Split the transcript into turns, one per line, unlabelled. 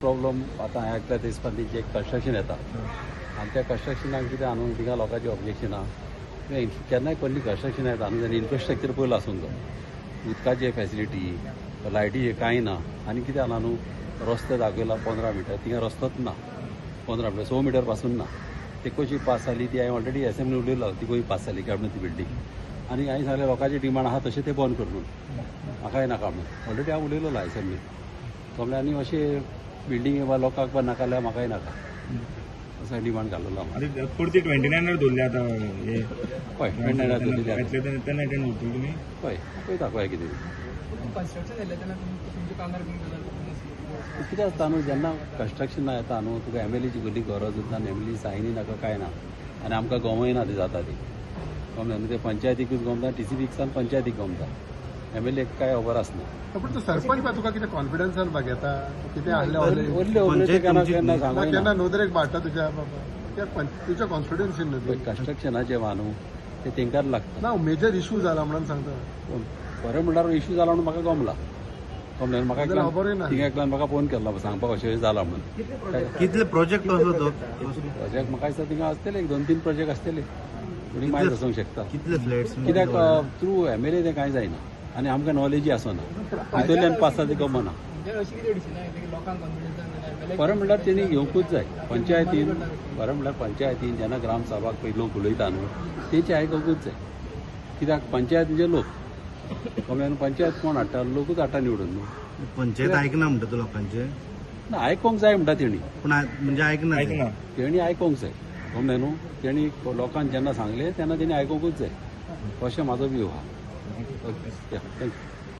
Problem आतां हांवें आयकला ते हिसपान तेंचें एक कन्स्ट्रक्शन येता आनी त्या कन्स्ट्रक्शनाक कितें आहा न्हू, थिंगा लोकांचें ऑब्जेक्शन आहा. केन्नाय कसली कन्स्ट्रक्शन येता न्हू तेन्ना इन्फ्रास्ट्रक्चर पयलो आसूंक जाय, उदकाची फॅसिलिटी, लायटीचें कांय ना. आनी कितें जाला न्हू, रस्ते दाखयला 15 मिटर, थिंगा रस्तोच ना. 15 मिटर, 100 मिटर पासून ना. ते कशी पास जाली ती हांवें ऑलरेडी एसेंब्ली उलयलो, ती खंय पास जाली काय म्हणून ती बिल्डींग. आनी हांवें सांगलें लोकांची डिमांड आहा तशें तें बंद कर म्हणून, म्हाकाय नाका म्हणून. ऑलरेडी हांव उलयलो एसेंब्ली म्हणल्यार. आनी अशें बिल्डींग बा लोकांक बा नाका जाल्यार म्हाकाय नाका, असो डिमांड घाललो.
आतां परती 29 दवरले आतां हे.
हय, 29 दवरलेली आतां.
येतले तेन्ना अटेंड करतले तुमी?
हय, पळयता पळय कितें.
कन्स्ट्रक्शन जाल्लें तेन्ना तुमच्या कानार बीन गजाल नासली?
कितें आसता न्हू, जेन्ना कन्स्ट्रक्शना येता न्हू, तुका एमएलएची कसली गरज ना, एमएलए सायनय नाका, कांय ना. आनी आमकां गमय ना ते जाता ती, गमना न्हू ते. पंचायतीकूच गमता, टीसीपीक सान पंचायतीक गमता, एमएलएक कांय खबर आसना.
पूण तो सरपंच बा तुका कितें कॉन्फिडन्सान भागयता, कितें आहले
वरले वरले ते केन्ना केन्ना सांगूय
केन्ना
ना.
नदरेक बाडटा तुज्या बाबा तुज्या कॉन्फिडन्स येना.
पळय, कन्स्ट्रक्शनाचें वा न्हू ते तेंकाच लागता.
ना, मेजर इशू जाला म्हणून सांगता.
पूण खरें म्हणल्यार इशू जाला म्हणून म्हाका गमला, गमलें म्हाका.
जाल्यार खबरूय ना.
थिंगा एकल्यान म्हाका फोन केल्लो सांगपाक अशें जाला म्हणून.
कितले प्रोजेक्ट असो तो?
प्रोजेक्ट म्हाका दिसता थिंगा आसतले एक 2-3 प्रोजेक्ट आसतले, कोणी मायज आसूंक शकता.
कितले फ्लॅट्स?
कित्याक थ्रू एमएलए तें कांय जायना आनी आमकां नॉलेजय आसना, भितरल्यान पास जाता ते गमना.
म्हणजे अशी कितें डिसिजन घेतली की लोकांक कॉन्फिडन्सान एमएलए?
खरें म्हणल्यार तेणी घेवंकूच जाय पंचायतीन. खरें म्हणल्यार पंचायतीन जेन्ना ग्रामसभाक पळय लोक उलयता न्हू, तेंचे आयकूंकूच जाय. कित्याक पंचायतीचे लोक कमल्यान पंचायत कोण हाडटा? लोकूच हाडटा निवडून न्हू.
पंचायत ऐकना म्हणटा तूं लोकांचे?
ना, आयकोंक जाय म्हणटा तेणी.
पूण म्हणजे ऐकना ते.
ऐकना.
तेणी आयकोंक जाय, कमलें न्हू. तेणी लोकांक जेन्ना सांगलें तेन्ना तेणी आयकोंकूच जाय, अशें म्हाजो व्यू आहा. Okay, thank you.